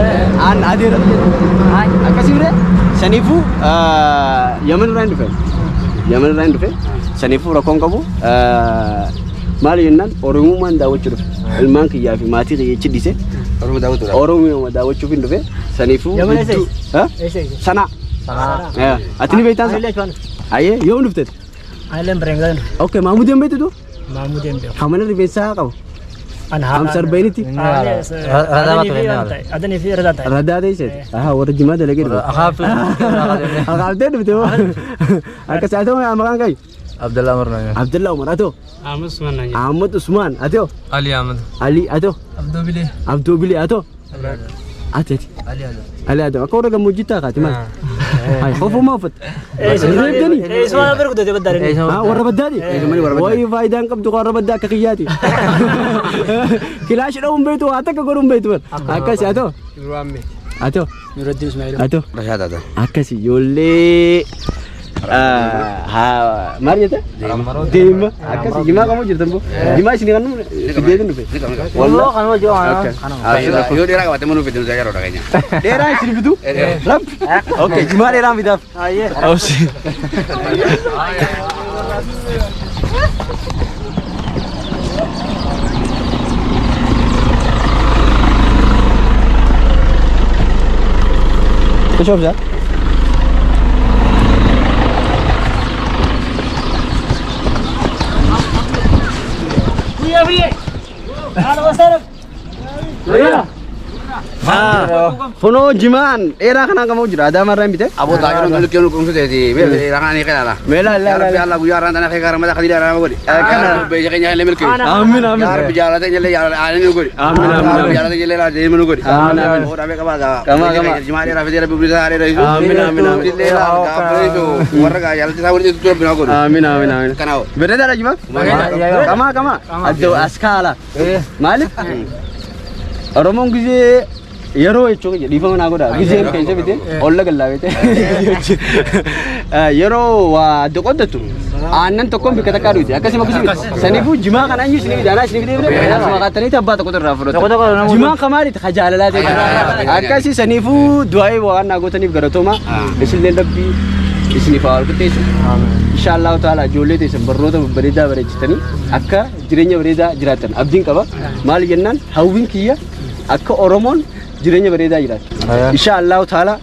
an adeera akkasii bire saniifuu yaman irraa hin dhufe yaman irraa hin dhufe saniifuu rakkoon qabu maali jennaan oromummaan daawwachuu dhufe ilmaan kiyyaa fi maatii kiyya achi dhise oromummaa daawwachuuf hin dhufe saniifuu Yaman eessa hedduu- Ha? Eessa eessa? Sanaa. Ati ni beektaa? Ayyee yoom dhufte? Ani bareengaa Okay, Maamudeen beektu tu? Maamudeen beeku. Kan mana rifeensaa qabu. An Hamsa arba'initti. Adanii fi radaa ta'e. Radaa ta'e seete. Aha, warra jimaa dalagee dhufe. Akaaftee dhufte moo? Akkas haa ta'u maqaan kee? Abdallah Umar Nanya. Abdallah Umar haa ta'u. Ahmad Usman Nanya. Ahmad Usman haa ta'u. Ali Ahmad. Ali haa ta'u. Abdul Bile. Abdul Bile haa ta'u. Ati ati. Ali Adam. Ali Adam. Akka warra gammoojjii ta'a kaati maal? Hayi, kofummaa uffatte. Reebdanii? Eessumaan bira guddate baddaadhe. Ah, warra baddaati? Wayii faayidaan qabdu warra baddaa akka kiyyaati. Kilaashi dha'uun beektu waa takka godhuun beektu bar. Akkasi haa ta'u. Haa ta'u. Nuruddin Ismaa'il. Haa ta'u. Akkasi ijoollee maal jette? Deema. Akkasi jimaa qabu jirtan boo. Jimaa isin kan fideetin dhufe. Walloo kanuma jiru Yoo dheeraa qabaatte mana fiddu yeroo dhageenya. Dheeraa isin fidu? Rabbi. Okay, jimaa dheeraan fidaaf. Obsi. Kush obsa? Kunoo jimaan dheeraa kanaan qabu jira. Adaamaa irraa hin bite. Aboo taa'ee nuti kennu kunuunsa teeti. Meelaa ni qeelaala. Meelaa Yaa Rabbi Allah guyyaa har'aan tana kee gaara mataa khadiidha irraa godhi. Kana. Beeja keenya illee milki. Amiin amiin. Yaa Rabbi jaalata illee jaalala nu godhi. Amiin amiin. Yaa Rabbi jaalata illee jaalala nu godhi. Amiin amiin. Hoo dhaabee qabaa gaa. Qama qama. Jimaa dheeraa fidee Rabbi bilisa haadha dheeraa. Amiin amiin amiin. Illee gaafa warra gaa jaalata isaa walitti Rabbi naa godhu. Amiin amiin amiin. Kanaaf. Bareedaadha jimaa? Qama qama. Addoo askaala. Maaliif? Oromoon gizee yeroo jechuun dhiifama naa godha. Gizeen keessa bitee olla gallaa bitee. Yeroo waa adda qoddatu aannan tokkoon bikka takkaa dhuyti. Akkasuma akkasuma. Saniifuu jimaa kana iyyuu isinii fide anaa isinii fide bire. Asuma qaattaniiti abbaa tokkotu irraa fudhatu. Jimaan kamaaliiti ka jaalalaa ta'e. Akkasii saniifuu du'aa'ii waan naa gootaniif galatooma. Isinillee rabbii isiniif haa walqixxeessu. Inshaallahu ta'ala ijoollee teessan barnoota babbareedaa bareechitanii akka jireenya bareedaa jiraattan abdiin qaba. Maal jennaan hawwiin kiyya akka Oromoon jireenya bareedaa jiraattu. Insha Allahu ta'ala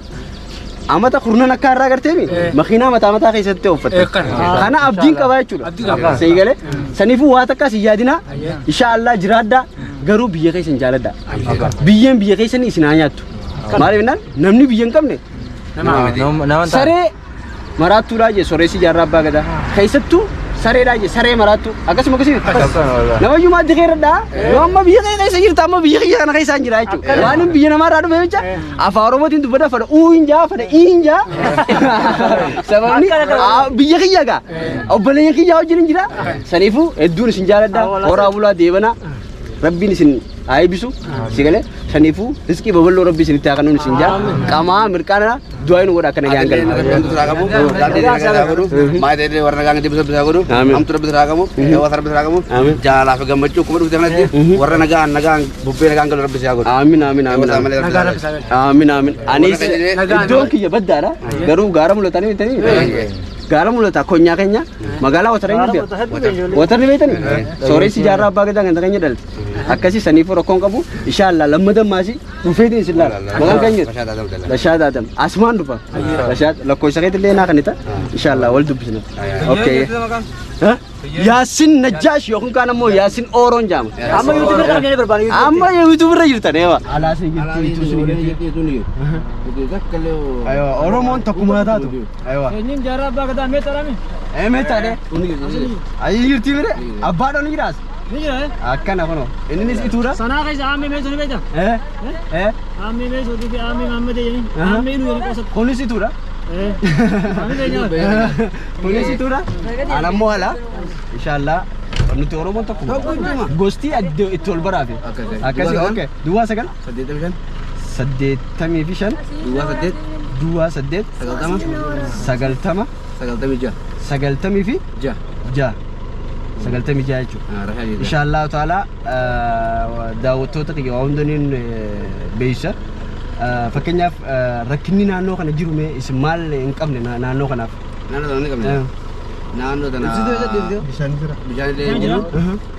amata kurnan akka har'aa garteemi makiinaa mataa mataa keessatti uffatte. Kana abdiin qaba jechuudha. Sii galee saniifuu waa takka si yaadinaa. Insha Allah jiraadhaa. Garuu biyya keessan jaaladha. Biyyeen biyya keessan isin haa nyaattu. Maaliif jennaan namni biyya hin qabne saree maraattuudhaa jee soreessi jaarraa abbaa gadaa. Keessattuu sareedhaa jee saree maraattuu akkasuma akkasuma. Namayyuu maaddi keerradhaa yoo amma biyya kee keessa jirta amma biyya kiyya kana keessa hin jira jechuudha. Waan hin biyya namaarraa dhufe jecha afaan Oromootiin dubbata fadha uu hin jaa fadha ii hin jaa. Sababni biyya kiyya gaa obboleeyyan kiyya wajjin hin jira. Saniifuu hedduun isin jaaladha horaa bulaa deebanaa rabbiin isin haa eebbisu si galee saniifuu rizqii babal'oo rabbi isinitti haa kennuun isin jaa qamaa mirqaana du'aa nu godha akka nagaan Atillee galu. rabbi hamtu siraa qabu, daandii nagaa siraa godhu, maatii illee warra nagaan deebisu rabbi siraa godhu, hamtu rabbi siraa qabu, hawaasa rabbi siraa qabu, jaalalaa fi gammachuu akkuma dhufte kanatti warra nagaan nagaan bubbee nagaan galu rabbi siraa godhu. Aamin aamin aamin. Hawaasa malee rabbi siraa godhu. Aamin aamin. Anis Nagaan. iddoon kiyya baddaadha. Garuu gaara mul'atanii bitanii. Gaara mul'ata konyaa keenya magaalaa Watara hin beeku. Watarri beektanii? Sooressi jaarraa abbaa gadaa ganda keenya dhalte. Akkasii saniifuu rakkoon qabu inshaAllah lammata maasii dhufeetiin isin laala. Maqaan keenya Rashaad Adam. Asumaan dhufa. Rashaad lakkoofsa keetillee naa kanita. InshaAllah wal dubbisna. Okay. Yaasin Najjaash yookiin kaan ammoo Yaasin Ooroon jedhama. Amma YouTube irra kan barbaadu. Amma YouTube irra jirtan eewa. Alaasii jirti, ituu jirti. Aywa, Oromoon tokkummaa taatu. Aywa. Eenyuun jaarraa abbaa gadaa mee tarame? Ee meettaadhe. Ayi jirti mire. Abbaadhaan ni jiraas. Ni jira eh? Akkana kunoo. Innis ituudha. Sanaa keessa aammee meesoo ni beekta? Eh? Eh? Aammee meesoo fi aammee Maammadee jedhanii. Aammee inuu jedhanii qoosatu. Kunis ituudha. Eh. Aammee beekna. Kunis ituudha. Ana ammoo ala. Inshallah. Nuti Oromoon tokkuma. Gosti itti ol baraafe. Akkasii okay. Duwwaa 9. 85. 85. Duwwaa 8. Duwwaa 8. 90. 90. 96. 96. 96 jechuudha. Inshallah ta'ala daawwattoota kiyya waa hundaniin beeysa. Fakkeenyaaf rakkinni naannoo kana jiru mee isin maal hin qabne naannoo kanaaf? Naannoo tana hin qabne. Naannoo tana Bishaan jira. Bishaan illee hin jiru.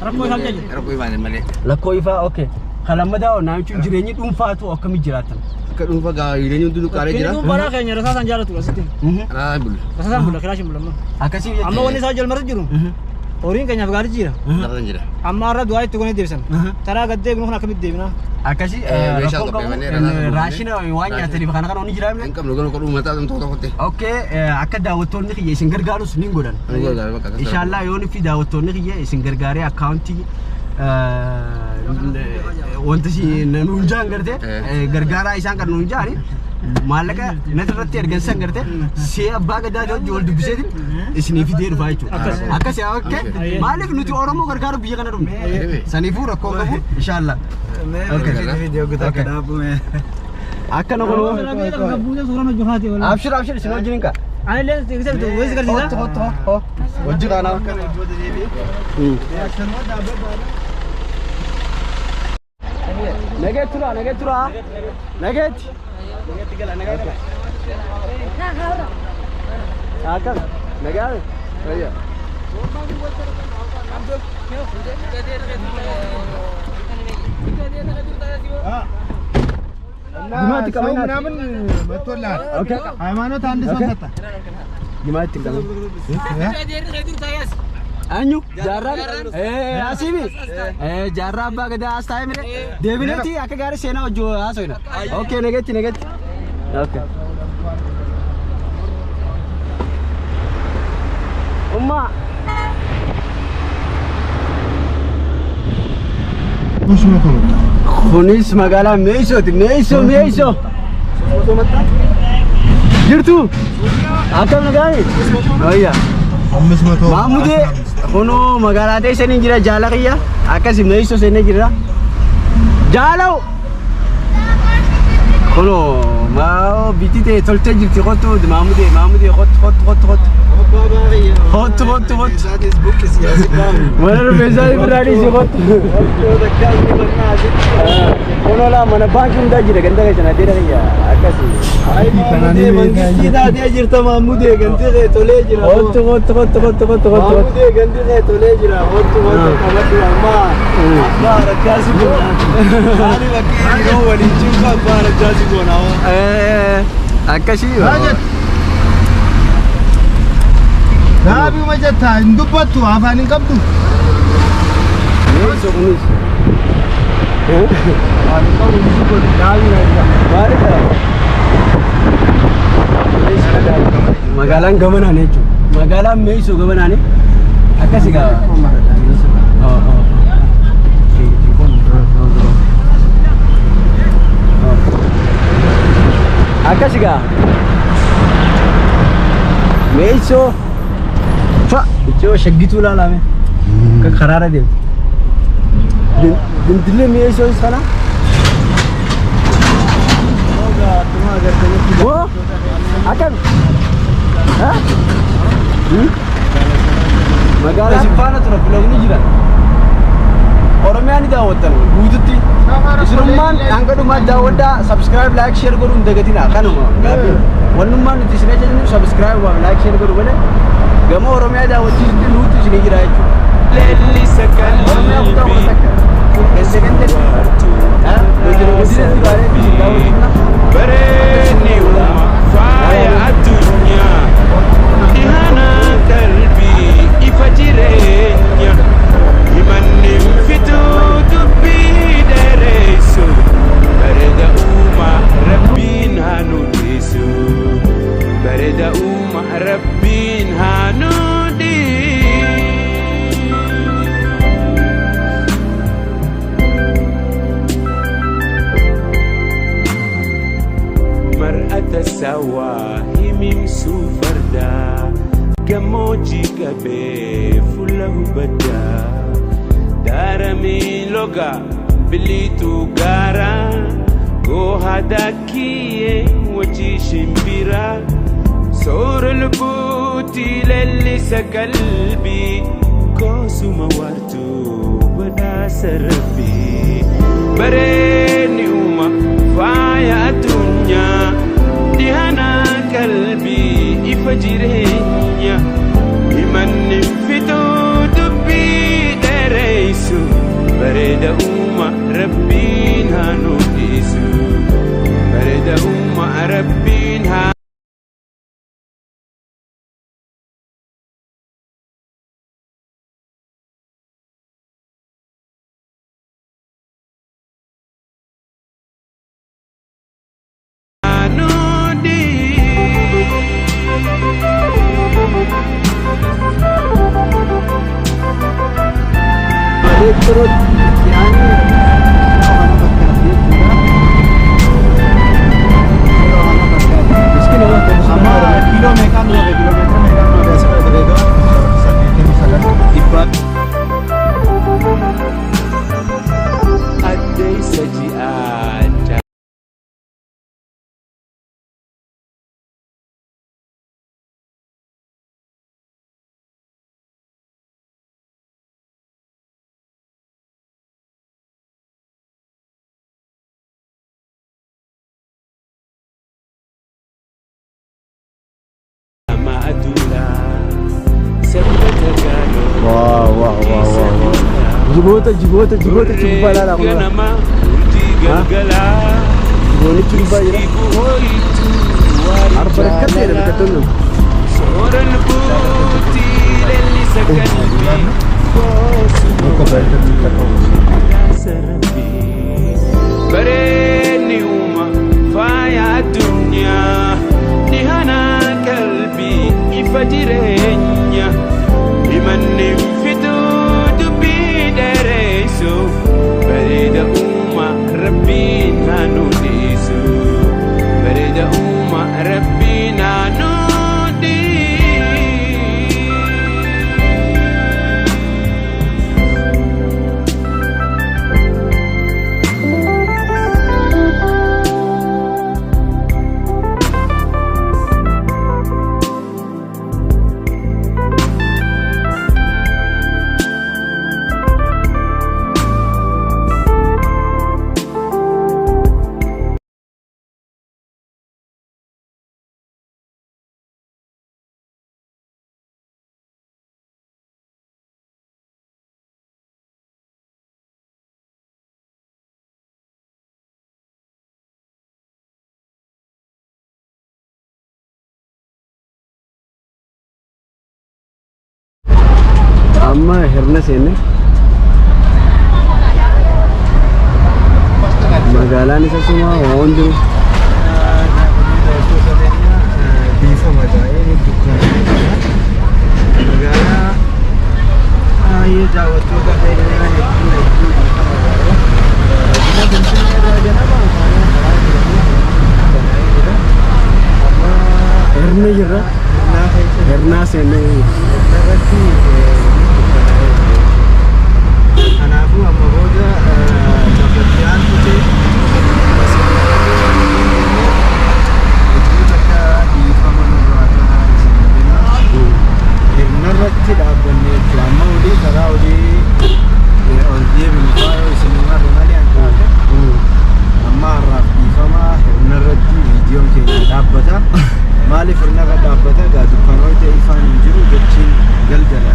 Rakkoo ifaa jira. Rakkoo ifaa malee. Lakkoo ifaa okay. Kan lammataa namichi jireenyi dhuunfaatu akkamitti jiraatan? Akka dhuunfaa gaa jireenyi hundinuu qaalee jira. Inni dhuunfaadhaa keenya rasaasaan jaalatu asitti. Rasaasaan bulla. Rasaasaan bulla kilaashiin bulla amma. Akkasii Amma wanni isaa jalmarra jiru. Horiin keenyaaf gaarii jira. Rasaasaan jira. Amma har'a du'aa itti goonee deebisan. Taraa gad deebinu kun akkamitti deebina? Akkasii Meeshaa rakkoo qabu qopheeffannee rasaasa raashina waan nyaataniif kana kana ni jira. Hin qabnu garuu kan uummataa tokko tokkotti. Okay akka daawwattoonni kiyya isin gargaarus ni godhan. Ni gargaaru bakka akkas. Inshallah yoon fi daawwattoonni kiyya isin gargaaree akkaawuntii wanta si nuun jaan garte gargaaraa isaan kan nuun jaani maallaqa nati irratti ergan san garte see abbaa gadaa wajji wal dubbiseetiin isinii fidee dhufaa jechuudha. Akkas yaa okay maaliif nuti Oromoo gargaaru biyya kana dhufne saniifuu rakkoo qabu inshallah. Akkana kunoo abshir abshir isin wajjin hin kaa. Hottu hottu hoo hojii kanaa. Nageetti tura nageetti tura nageetti. Akkam nagaa fayyaa. እና ሰው ምናምን መጥቶልሃል። ሃይማኖት አንድ ሰው ሰጠ። Jimaatti qabame. Anyu jaarraan asiimi jaarraa abbaa gadaa as taa'ee mire deebineeti akka gaarii seenaa hojii haasofna. Okay nageetti nageetti. Okay. Ummaa. Kunis magaalaa Meesooti. Meesoo Meesoo. Jirtu. Akkam nagaani? Wayya. Maamudee kunoo magaalaa teessaniin jira jaala kiyya. Akkasi Meesoo seenee jira. Jaalaw. Kunoo maa bitti ta'e toltee jirti kottu maamudee maamudee kottu kottu kottu kottu. Kottu kottu kottu. Mana rifeensaa birraa dhiisi kottu. Kunoo laa mana baankii hundaa jira ganda keessa na deera kiyya akkasi. Mangistii taatee jirta Maamudee ganti kee tolee jira. Kottu kottu kottu kottu kottu kottu. Maamudee ganti kee tolee jira. Kottu kottu qabadhu amma abbaa rakkaasi goona. Maali bakki yeroo waliin cimsu abbaa rakkaasi goona. Akkasii. Dhaabii ma jetta hin dubbattu afaan hin qabdu. Meesoo kunis. Maali magaalaan gamanaan jechuudha. Magaalaan Meeysoo gamanaani akkasi gaa. Akkasi gaa. Meeysoo fa iddoo shaggituu ilaalame akka karaarra deemtu. Dindillee Meeysoo sana. Woo akkam? Magaalaa isin faana tura filogni jira. Oromiyaa ni daawwattan guututti. Isinummaan hanga dhumaa daawwadhaa subscribe like share godhuu hin dagatinaa kanuma gaaffii. Wannummaan nuti isin ajajnu subscribe waa like share godhuu malee gama Oromiyaa daawwachiisutti nuutu isinii jira jechuudha. Lellisa Oromiyaa kutaa qalbii 11. Ganda gandatti. Godina godinatti baay'ee isin daawwachiifna. Bareedni uuma faaya addunyaa dhihana qalbii ifa jireenya himanni fituu dubbii dheeressu bareeda uuma rabbiin haa nu dhiisu bareeda uuma rabbiin haa nu dhiisu. Mar'ata sawaa himimsuu fardaa gammoojjii qabee fuula hubaddaa daaramii loga biliituu gaaraa goohaa daakiyyee wajjii shimbiraa soora lubbuutii leellisa qalbii koosuma waartuu badhaasa rabbii bareedni uuma faaya addunyaa dhihana qalbii ifa jireenya himanni fituu dubbii dheeressu bareeda uuma rabbiin haa nu dhiisu bareeda uuma rabbiin haa nu Amma kiiloo meeqaan nu hafe? Kiiloomeetira meeqaan nu hafe asirra Dirreedawaa? 89. Addeessa ji'aa jaama aduudhaa sabbata gaaloo Waaw waaw waaw waaw. Jiboota jiboota jiboota gubbaa ilaalaa kun. Ganama urjii galgalaa Jiboonni gubbaa jira. ho'itu waarii Arba rakkatteedha rakkattoonni. Soora lubbuutii lellisa qalbii Bareedni uuma faaya addunyaa dhihana qalbii ifa jireenya himanni fituu dubbii dheeressu bareeda uuma rabbiin haa nu dhiisu bareeda uuma rabbiin haa nu dhiisu. Amma hirna seenne. Magaalaan isa suma waa hundinuu. Dhiifama baay'ee dukkanaa magaalaa baay'ee daawwattoota keenyaa hedduu hedduu dhiifama baay'ee. Buna Finfinnee irraa ganama kaanee karaa jiranii dukkanaa'ee jira. Amma Hirna jirra. Hirnaa keessa Hirnaa seennee. Irratti dukkanaa'ee jira. Kanaafuu amma booda lafatti aantuti hedduu takka dhiifama nurraa tahaa isin jenna. Hirnarratti dhaabbanne jechuudha. Amma olii karaa olii ol deebinu faayoo isin marre malee an taate. Amma har'aaf dhiifama hirnarratti viidiyoon keenya dhaabbata. Maaliif hirnarra dhaabbata? Gaa dukkanoota ifaan hin jiru jechiin galgala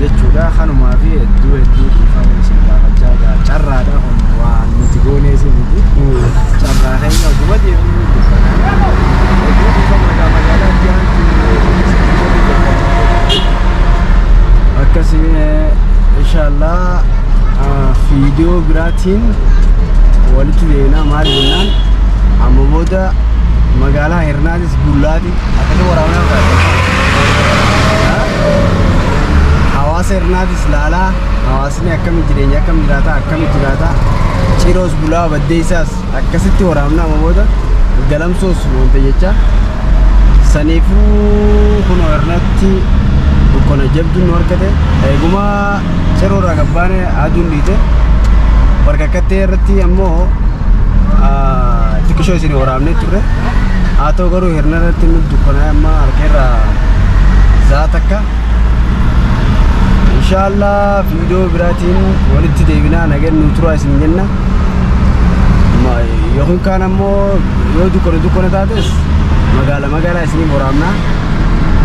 jechuudha. Kanumaa fi hedduu hedduu dhiifama isin gaafachaa gaa carraadha kun waan nuti goonee isin miti. Carraa keenya oguma deemnu dukkanaa. Hedduu dhiifama gaa magaalaa itti aantu. Akkasii inshallah viidiyoo biraatiin walitti deemnaa. Maal jennaan, amma booda magaalaa Hirnaatis bullaati akkasii waraabnaa hawaasa Hirnaatis laalaa, hawaasni akkami jireenya akkam jiraata, akkami jiraata, Ciroos bulaa baddeessaas akkasitti waraabnaa. Amma booda Galamsoos wanta jecha saniifuu kunoo Hirnatti dukkana jabduun nu argate. Eeguma Ciroorraa gabbaane aduun dhiite barkakkattee irratti ammoo xiqqishoo isin waraabnee turre. Haa ta'u garuu Hirna irratti nu dukkanaa amma harka irraa zaa takka. Inshallah viidiyoo biraatiin walitti deebinaa, nagaan nu turaa isin jenna. Yookiin kaan ammoo yoo dukkana dukkana taates magaala magaalaa isinii waraabnaa.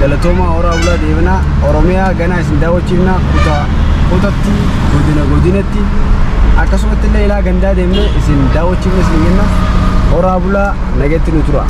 Galatoomaa, horaa bulaa, deebinaa. Oromiyaa ganaa isin daawwachiifnaa, kutaa kutatti, godina godinatti, akkasumatti illee ilaa gandaa deemnee isin daawwachiifna isin jenna. Horaa bulaa, nagatti nu tura.